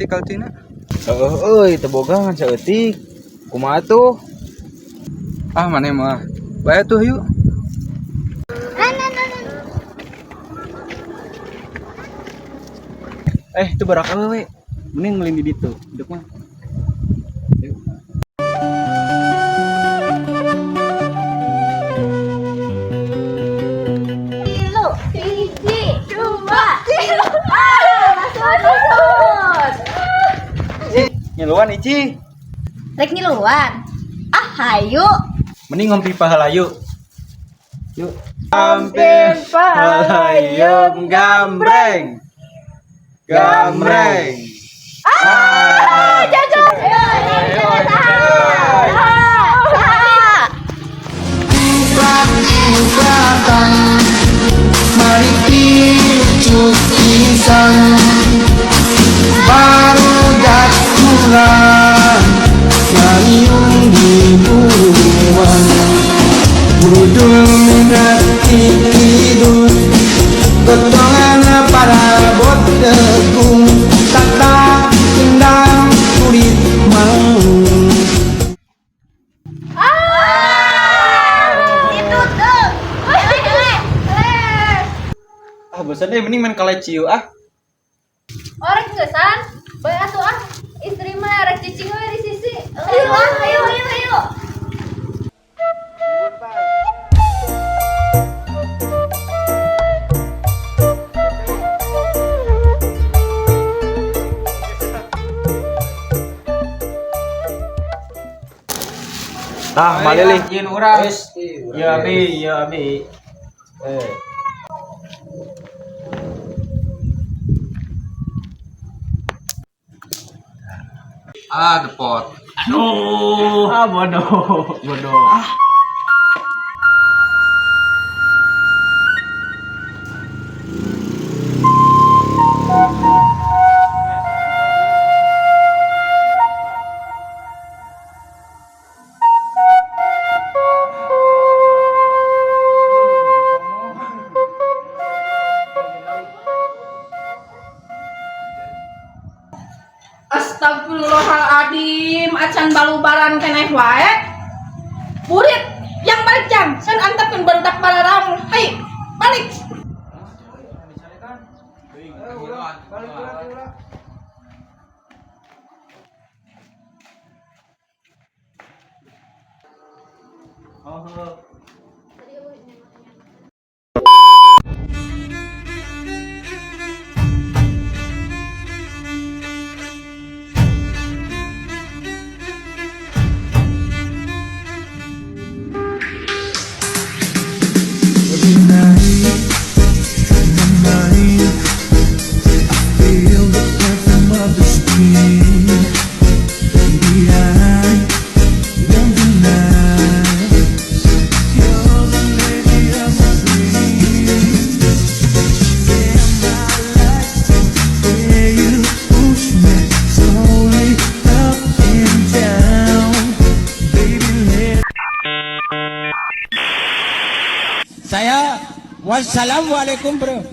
Saeutik kaltina. Heeh euy, teu boga ngan saeutik. Kumaha tuh? Ah, maneh mah. Bae tuh yuk. Eh, itu barak awewe. Mending ngelin di ditu. Dek mah. Yuk. Tilu, hiji, dua, tilu. Ah, masuk, masuk. Ngiluan Ici. Rek ngiluan. Ah, hayu. Mending ngompi pahala yuk. Yuk. Hampir palayum gambreng. Gambreng. Ah, jago. Ayo, ayo, ayo. Barudak kurang ngariung di buruan Budul minati kidul gotongan para botegung tata kendang kulit maung. Ah, itu tuh. Ah, bosan deh mending main kaleci yuk ah. Orang gesan, bae atuh ah. Istri mah rek cicing we di sisi. Ayo, ah, ayo, ayo, ayo. Tah, malilih. Yen urang. Ya abi, ya abi. Eh. Ah, depot. Aduh. Ah, bodoh. Bodoh. Astagfirullahaladzim, acan balubaran keneh wae. Burit, yang balik jam, sen antepkeun bentak bararang. Hai, balik. Oh. Every night in my mind, I feel the perfume of the spring. Baby, I won't deny. You're the lady of my dreams. Yeah, my life, where you push me slowly up and down. Baby, let Saya wassalamualaikum bro.